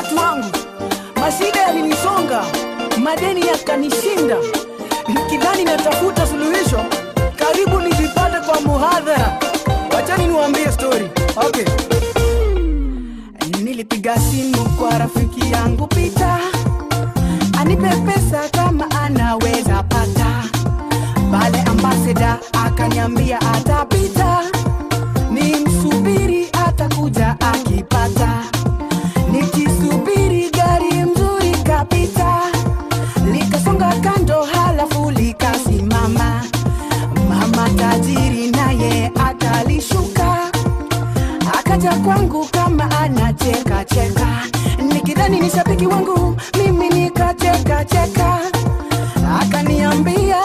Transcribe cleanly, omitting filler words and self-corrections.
Watu wangu, mashida yalinisonga, madeni yakanishinda. Nikidhani natafuta suluhisho, karibu nijipate kwa muhadhara. Wachani niwaambie story. Okay. Nilipiga simu kwa rafiki yangu Peter, anipe pesa kama anaweza pata. Pale ambassador akaniambia atapita, nimsubiri atakuja akipata. Nikisubiri gari mzuri kapita, likasonga kando halafu likasimama. Mama tajiri naye akalishuka, akaja kwangu kama anacheka cheka. Nikidhani ni shabiki wangu, mimi nikacheka cheka. Akaniambia